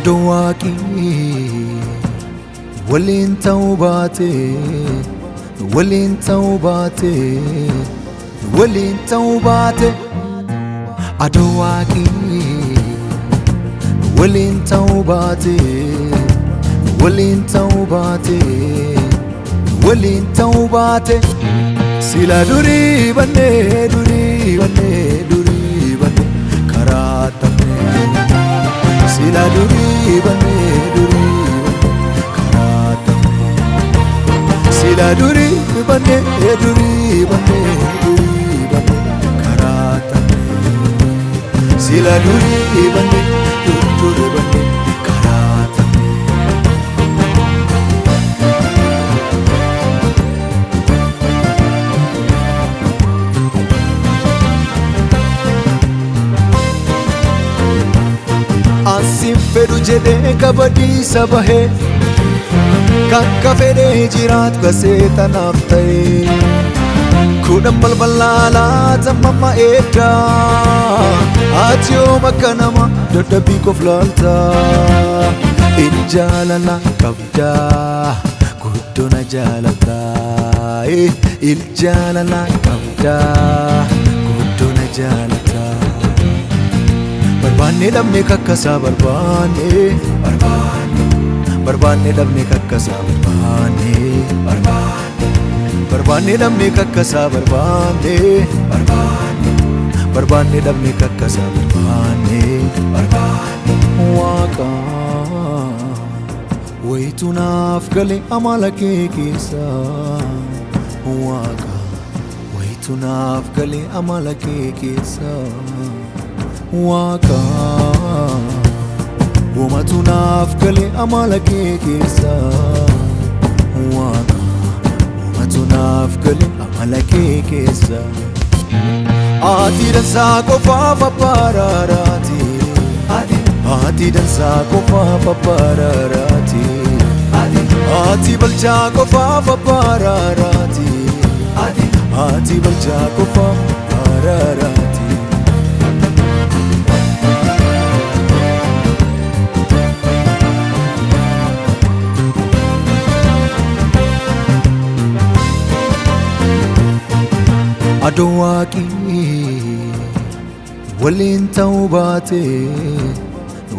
Adoo waaqii waliin ta'uu baate, waliin ta'uu baate, waliin ta'uu baate. Adoo waaqii waliin ta'uu baate, waliin ta'uu baate, waliin ta'uu baate. Sila durii bannee, durii bannee, durii bannee karaa tafnee. Sila durii bannee, durii bannee karaa tafnee. Sila durii bannee, durii bannee, durii bannee karaa tafnee. Sila durii bannee, durii bannee karaa tafnee. Ansin fedhu jedhee kabadiisa bahee, kan ka fedhee jiraatu ka seexanaaf ta'e. Kudhan balbalaa laata mamma eeddaa, ati yoom akka nama dadhabbii qof laalta? In jaalala qabdaa, guddona jaalataa. Il jaalala qabdaa, guddona jaalataa. Barbaanne dhabne kakkasaa, barbaanne, barbaanne, barbaanne dhabne kakkasaa, barbaanne, barbaanne, barbaanne dhabne kakkasaa, barbaanne, barbaanne, barbaanne dhabne kakkasaa, barbaanne, barbaanne. Waaqa wayitu naaf gale amala kee keessa. Waaqa wayitu naaf gale amala kee keessa. Waaqa womatu naaf gale amala kee keessa. Waaqa womatu naaf gale amala kee keessa. Ati dansaa qofaaf abbaaraaraati. Ati dansaa qofaaf abbaaraaraati. Ati balchaa qofaaf abbaaraaraati. Ati balchaa qofaaf abbaaraaraati. Adoo waaqii waliin ta'uu baate,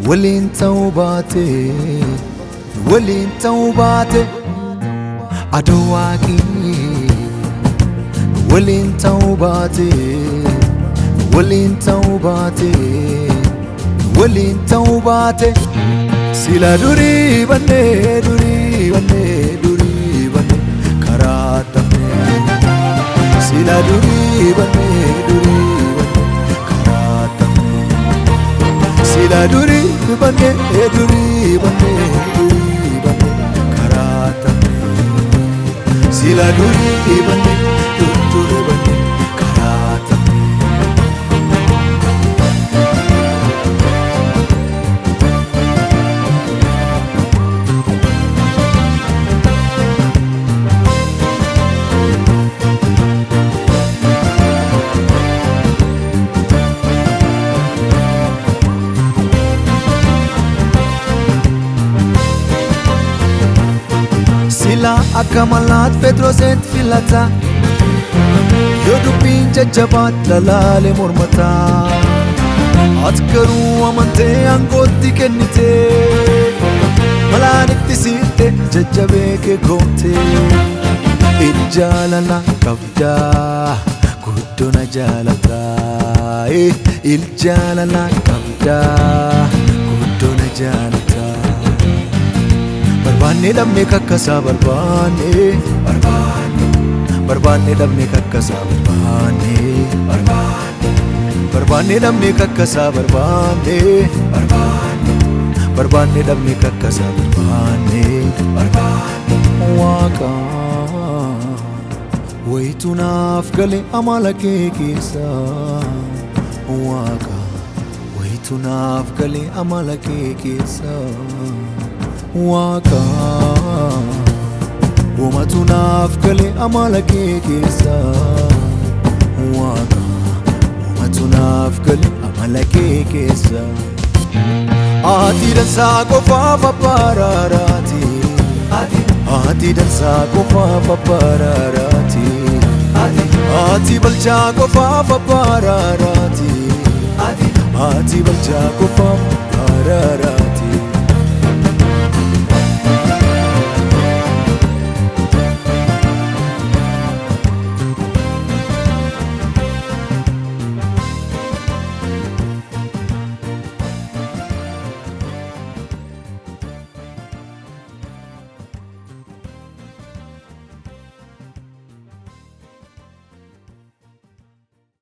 waliin ta'uu baate, waliin ta'uu baate. Adoo waaqii waliin ta'uu baate, waliin ta'uu baate, waliin ta'uu baate. Sila durii bannee, durii bannee, durii bannee karaa tafnee. Sila durii bannee, durii bannee karaa tafnee. Sila durii bannee, durii bannee, durii bannee karaa tafnee. Sila durii bannee, durii bannee karaa tafnee. Sila akka malaat Phexroseet filata, yoo dubbiin jajjabaat lalaale mormata. Ati garuu amantee aangootti kennite, malaan itti siitte jajjabee kee goote. In jaalala qabdaa, guddona jaalataa. Il jaalala qabdaa, guddona jaalataa. Barbaanne dhabne kakkasaa, barbaanne, barbaanne, barbaanne dhabne kakkasaa, barbaanne, barbaanne, barbaanne dhabne kakkasaa, barbaanne, barbaanne, barbaanne dhabne kakkasaa, barbaanne, barbaanne. Waaqa wayitu naaf gale amala kee keessa. Waaqa wayitu naaf gale amala kee keessa. Waaqa womatu naaf gale amala kee keessa. Waaqa womatu naaf gale amala kee keessa. Ati dansaa qofaaf abbaa araaraati. Ati dansaa qofaaf abbaa araaraati. Ati balchaa qofaaf abbaa araaraati. Ati balchaa qofaaf abbaa araaraati.